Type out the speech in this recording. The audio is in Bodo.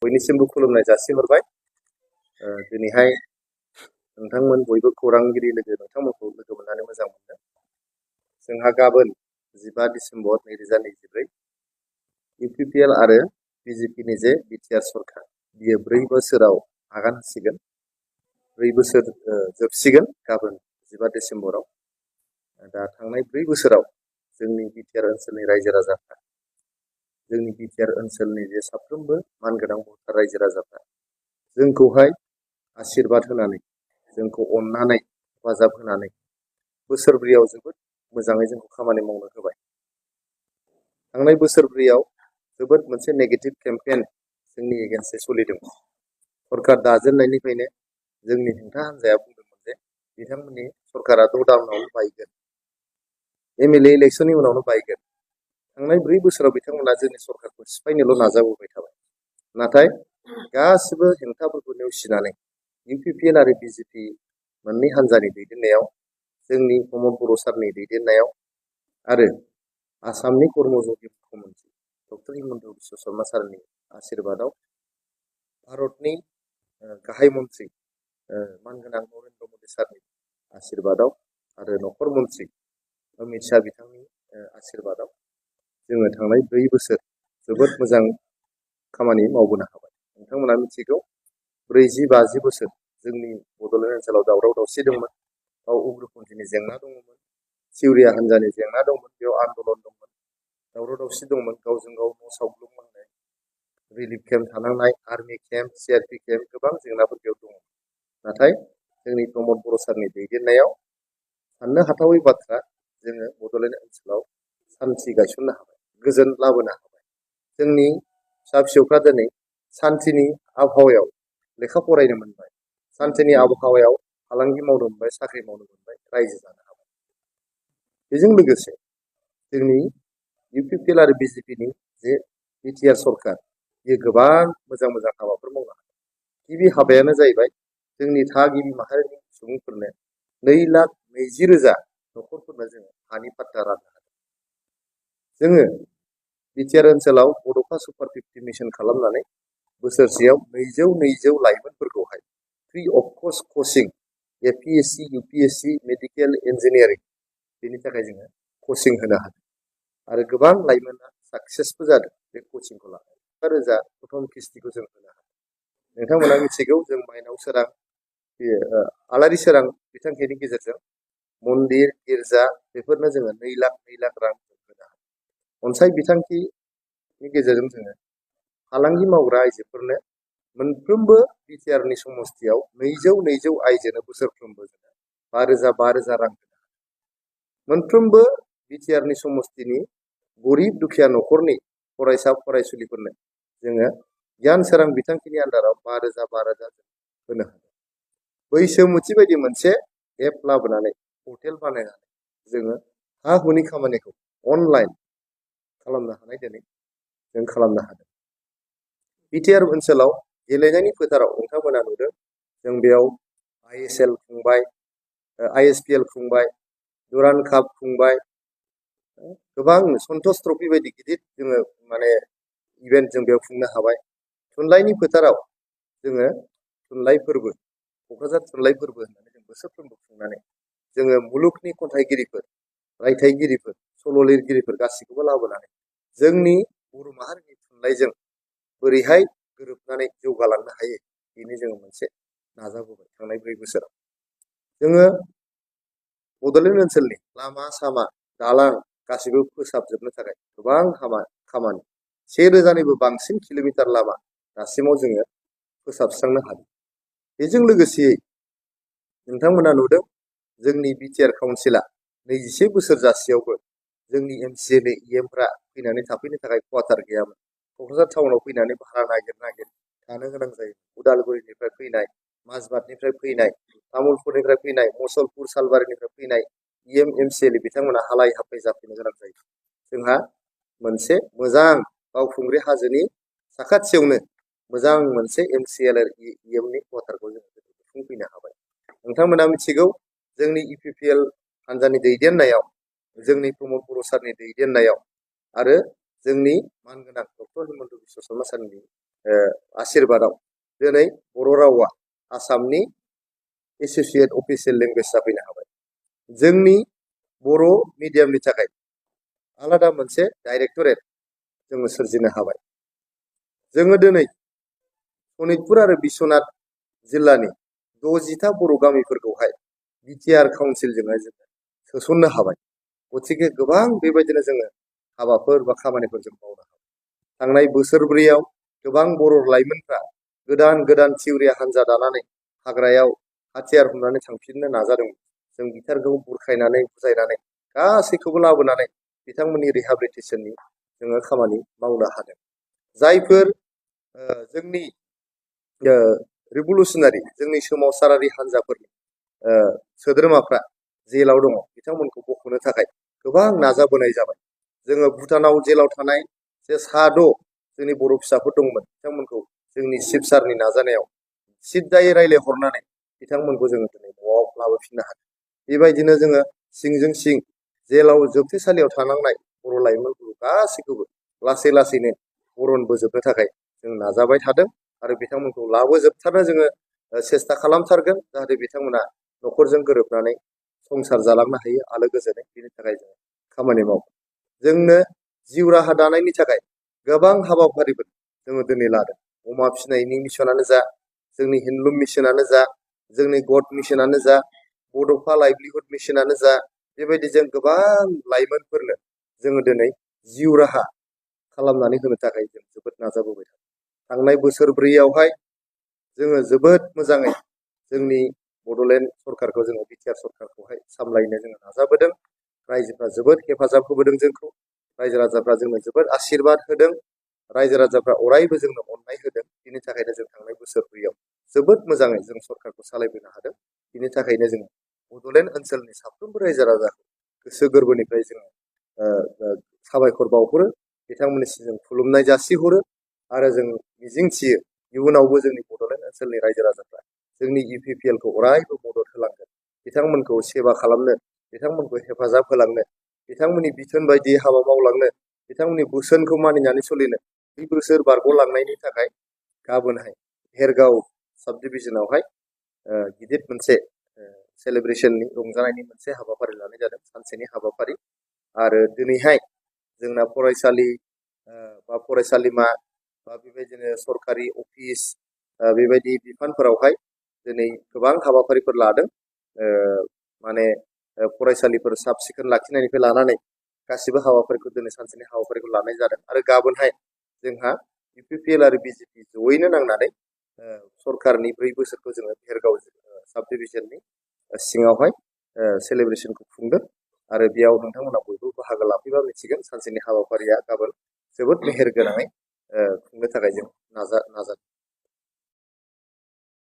बयनिसिमबो खुलुमनाय जासिहरबाय। दिनैहाय नोंथांमोन बयबो खौरांगिरि नोंथांमोनखौ लोगो मोननानै मोजां मोनदों। जोंहा गाबोन 15 डिसेम्बर 2023 UPPL आरो BJPनि जे Btr सरक बियो 4 बोसोराव आगान होसिगोन। 4 बोसोर जोबसिगोन गाबोन 15 डिसेम्बराव। दा थांनाय 4 बोसोराव जोंनि Btr ओनसोलनि रायजो राजाफ्रा जोंनि Btr ओनसोलनि जे साफ्रोमबो मानगोनां भटार रायजो राजाफ्रा जोंखौहाय आशीर्बाद होनानै जोंखौ अननानै हेफाजाब होनानै बोसोरब्रैयाव जोबोद मोजाङै जोंखौ खामानि मावनो होबाय। थांनाय बोसोरब्रैयाव जोबोद मोनसे नेगेटिभ केम्पेन जोंनि एगेन्स्टै सोलिदोंमोन। सरकार दाजेननायनिफ्रायनो जोंनि हेंथा हान्जाया बुंदोंमोन जे बिथांमोननि सरकारा 6 दानावनो बायगोन, MLA इलेक्सननि उनावनो बायगोन। थांनाय 4 बोसोराव बिथांमोना जोंनि सरकारखौ सिफायनोल' नाजाबोबाय थाबाय। नाथाय गासिबो हेंथाफोरखौ नेवसिनानै UPPL आरो BJP मोननै हान्जानि दैदेननायाव, जोंनि प्रमद बर' सारनि दैदेननायाव आरो आसामनि कर्मयोगी मुख्यमन्त्रि डक्टर हिमन्त बिश्व शर्मा सारनि आशीर्बादाव, भारतनि गाहाय मन्त्रि मानगोनां नरेन्द्र मदि सारनि आशीर्बादाव आरो नखर मन्त्रि अमित शाह बिथांनि आशीर्बादाव जोङो थांनाय 4 बोसोर जोबोद मोजां खामानि मावबोनो हाबाय। नोंथांमोना मिथिगौ 40-50 बोसोर जोंनि बड'लेण्ड ओनसोलाव दावराव दावसि दंमोन, बाव उग्रपन्थीनि जेंना दंमोन, सिउरिया हान्जानि जेंना दंमोन, बेयाव आन्दलन दंमोन, दावराव दावसि दंमोन, गावजों गाव न' सावग्लुंनांनाय, रिलिफ केम्प थानांनाय, आर्मि केम्प, CRP केम्प, गोबां जेंनाफोर बेयाव दंमोन। नाथाय जोंनि प्रमद बर' सारनि दैदेननायाव साननो हाथावै बाथ्रा, जोङो बड'लेण्ड ओनसोलाव सान्थि गायसननो हाबाय, गोजोन लाबोनो हाबाय। जोंनि फिसा फिसौफ्रा दिनै सान्थिनि आबहावायाव लेखा फरायनो मोनबाय, सान्थिनि आबहावायाव फालांगि मावनो मोनबाय, साख्रि मावनो मोनबाय, रायजो जानो हाबाय। बेजों लोगोसे जोंनि UPPL आरो BJPनि जे Btr सरकार बेयो गोबां मोजां मोजां हाबाफोर मावनो हादों। गिबि हाबायानो जाहैबाय जोंनि थागिबि माहारिनि सुबुंफोरनो 2,20,000 न'खरफोरनो जोङो हानि पाट्टा राननो हादों। जोङो Btr ओनसोलाव बड'फा सुपार 50 मिशन खालामनानै बोसोरसेयाव 200 लाइमोनफोरखौहाय free of cost coaching, APSC, UPSC, medical, engineering, बेनि थाखाय जोङो कचिं होनो हादों आरो गोबां लाइमोना साक्सेसबो जादों बे कचिंखौ लानानै। 5,000 प्रथम किस्तिखौ जों होनो हादों। नोंथांमोना मिथिगौ जों माइनाव सोरां, आलारि सोरां बिथांखिनि गेजेरजों मन्दिर, गिर्जा बेफोरनो जोङो 2 लाख रां होनो हादों। अनसाय बिथांखिनि गेजेरजों जोङो फालांगि मावग्रा आइजोफोरनो मोनफ्रोमबो Btrनि समस्तियाव 200 आइजोनो बोसोरफ्रोमबो जोङो 5,000 रां होनो हादों। मोनफ्रोमबो Btrनि समस्तिनि गरिब दुखिया न'खरनि फरायसा फरायसुलिफोरनो जोङो गियान सोरां बिथांखिनि आन्दाराव 5,000 होनो हादों। बैसोमुथि बायदि मोनसे एप लाबोनानै, पर्टेल बानायनानै जोङो हा हुनि खामानिखौ अनलाइन खालामनो हानाय दिनै जों खालामनो हादों। Btr ओनसोलाव गेलेनायनि फोथाराव नोंथांमोना नुदों, जों बेयाव ISL खुंबाय, ISPL खुंबाय, दुरान काप खुंबाय, गोबां सन्तोष ट्रफि बायदि गिदिर जोङो माने इभेन्ट जों बेयाव खुंनो हाबाय। थुनलाइनि फोथाराव जोङो थुनलाइ फोरबो, क'क्राझार थुनलाइ फोरबो होननानै जों बोसोरफ्रोमबो खुंनानै जोङो मुलुगनि खन्थाइगिरिफोर, रायथाइगिरिफोर, सल' लिरगिरिफोर गासैखौबो लाबोनानै जोंनि बर' माहारिनि थुनलाइजों बोरैहाय गोरोबनानै जौगालांनो हायो, बेनि जोङो मोनसे नाजाबोबाय। थांनाय 4 बोसोराव जोङो बड'लेण्ड ओनसोलनि लामा सामा, दालां गासैबो फोसाबजोबनो थाखाय गोबां खामानि 1,000निबो बांसिन किल'मिटार लामा दासिमाव जोङो फोसाबस्रांनो हादों। बेजों लोगोसेयै नोंथांमोना नुदों जोंनि Btr काउन्सिला 21 बोसोर जासेयावबो जोंनि MCLA EMफ्रा फैनानै थाफैनो थाखाय क्वार्टार गैयामोन। क'क्राझार टाउनाव फैनानै भारा नागिर थानो गोनां जायो। उदालगुरिनिफ्राय फैनाय, माजबाटनिफ्राय फैनाय, तामुलपुरनिफ्राय फैनाय, मुसलपुर सालबारिनिफ्राय फैनाय MCLA बिथांमोना हालाय हाफाय जाफैनो गोनां जायो। जोंहा मोनसे मोजां बावखुंग्रि हाजोनि साखाथियावनो मोजां मोनसे MCLA EMनि क्वार्टारखौ जोङो खुंफैनो हाबाय। नोंथांमोना मिथिगौ जोंनि UPPL हान्जानि दैदेननायाव, जोंनि प्रमद बर' सारनि दैदेननायाव आरो जोंनि मानगोनां डक्टर हिमन्त बिश्व शर्मा सारनि आशीर्बादाव दिनै बर' रावा आसामनि एसोसिएट अफिसियेल लेंगुवेज जाफैनो हाबाय। जोंनि बर' मिडियामनि थाखाय आलादा मोनसे डाइरेक्टरेट जोङो सोरजिनो हाबाय। जोङो दिनै सनितपुर आरो बिश्वनाथ जिल्लानि 60टा बर' गामिफोरखौहाय बिटिआर काउन्सिलजोंहाय जोङो सोसननो हाबाय। गतिके गोबां बेबायदिनो जोङो हाबाफोर बा खामानिफोर जों मावनो हाबाय। थांनाय बोसोरब्रैयाव गोबां बर' लाइमोनफ्रा गोदान गोदान थिउरिया हान्जा दानानै हाग्रायाव हाथियार हमनानै थांफिननो नाजादोंमोन। जों बिथांखौ बुरखायनानै बुजायनानै गासैखौबो लाबोनानै बिथांमोननि रिहाबिलिटेसननि जोङो खामानि मावनो हादों। जायफोर जोंनि रिभलुसनारि जोंनि सोमावसारारि हान्जाफोरनि सोद्रोमाफ्रा जेलाव दङ बिथांमोनखौ बख'नो थाखाय गोबां नाजाबोनाय जाबाय। जोङो भुटानाव जेलाव थानाय जे 6 जोंनि बर' फिसाफोर दंमोन बिथांमोनखौ जोंनि चिफ सारनि नाजानायाव सिद्दायै रायज्लायहरनानै बिथांमोनखौ जोङो दिनै न'आव लाबोफिननो हादों। बेबायदिनो जोङो सिंजों सिं जेलाव जोबथेसालियाव थानांनाय बर' लाइमोनफोरखौ गासैखौबो लासै लासैनो बरनबोजोबनो थाखाय जों नाजाबाय थादों आरो बिथांमोनखौ लाबोजोबथारनो जोङो सेस्था खालामथारगोन जाहाथे बिथांमोना न'खरजों गोरोबनानै संसार जालांनो हायो आलो गोजोनै। बेनि थाखाय जों खामानि मावो। जोंनो जिउ राहा दानायनि थाखाय गोबां हाबाफारिफोर जोङो दिनै लादों। अमा फिसिनायनि मिशनानो जा, जोंनि हेन्डलुम मिशनानो जा, जोंनि गड मिशनानो जा, बड'फा लाइभलिहुड मिशनानो जा, बेबायदि जों गोबां लाइमोनफोरनो जोङो दिनै जिउ राहा खालामनानै होनो थाखाय जों जोबोद नाजाबोबाय थादों। थांनाय बोसोरब्रैयावहाय जोङो जोबोद मोजाङै जोंनि बड'लेण्ड सरकारखौ जोङो बिटिआर सरकारखौहाय सामलायनो जोङो नाजाबोदों। रायजोफ्रा जोबोद हेफाजाब होबोदों जोंखौ। रायजो राजाफ्रा जोंनो जोबोद आशीर्बाद होदों। रायजो राजाफ्रा अरायबो जोंनो अननाय होदों। बिनि थाखायनो जों थांनाय बोसोरब्रैयाव जोबोद मोजाङै जों सरकारखौ सालायबोनो हादों। बिनि थाखायनो जोङो बड'लेण्ड ओनसोलनि साफ्रोमबो रायजो राजाखौ गोसो गोरबोनिफ्राय जोङो साबायखर बावहरो, बिथांमोननिसिम जों खुलुमनाय जासिहरो आरो जों मिजिंथियो इयुनावबो जोंनि बड'लेण्ड ओनसोलनि रायजो राजाफ्रा जोंनि इउपिपिएलखौ अरायबो मदद होलांगोन। बिथांमोनखौ सेवा खालामनो, बिथांमोनखौ हेफाजाब होलांनो, बिथांमोननि बिथोन बायदि हाबा मावलांनो, बिथांमोननि बोसोनखौ मानिनानै सोलिनो 2 बोसोर बारग'लांनायनि थाखाय गाबोनहाय भेरगाव साब डिभिजनावहाय गिदिर मोनसे सेलिब्रेशननि रंजानायनि मोनसे हाबाफारि लानाय जादों, सानसेनि हाबाफारि। आरो दिनैहाय जोंना फरायसालि बा फरायसालिमा बा बेबायदिनो सरकारि अफिस बेबायदि बिफानफोरावहाय दिनै गोबां हाबाफारिफोर लादों। माने फरायसालिफोर साब सिखोन लाखिनायनिफ्राय लानानै गासिबो हाबाफारिखौ दिनै सानसेनि हाबाफारिखौ लानाय जादों। आरो गाबोनहाय जोंहा इउपिपिएल आरो बिजेपि जयैनो नांनानै सरकारनि 4 बोसोरखौ जोङो भेरगाव साब डिभिजननि सिङावहाय सेलिब्रेशनखौ खुंगोन। आरो बेयाव नोंथांमोना बयबो बाहागो लाफैबा मिथिगोन सानसेनि हाबाफारिया गाबोन जोबोद मेहेर गोनाङै खुंनो थाखाय जों नाजागोन।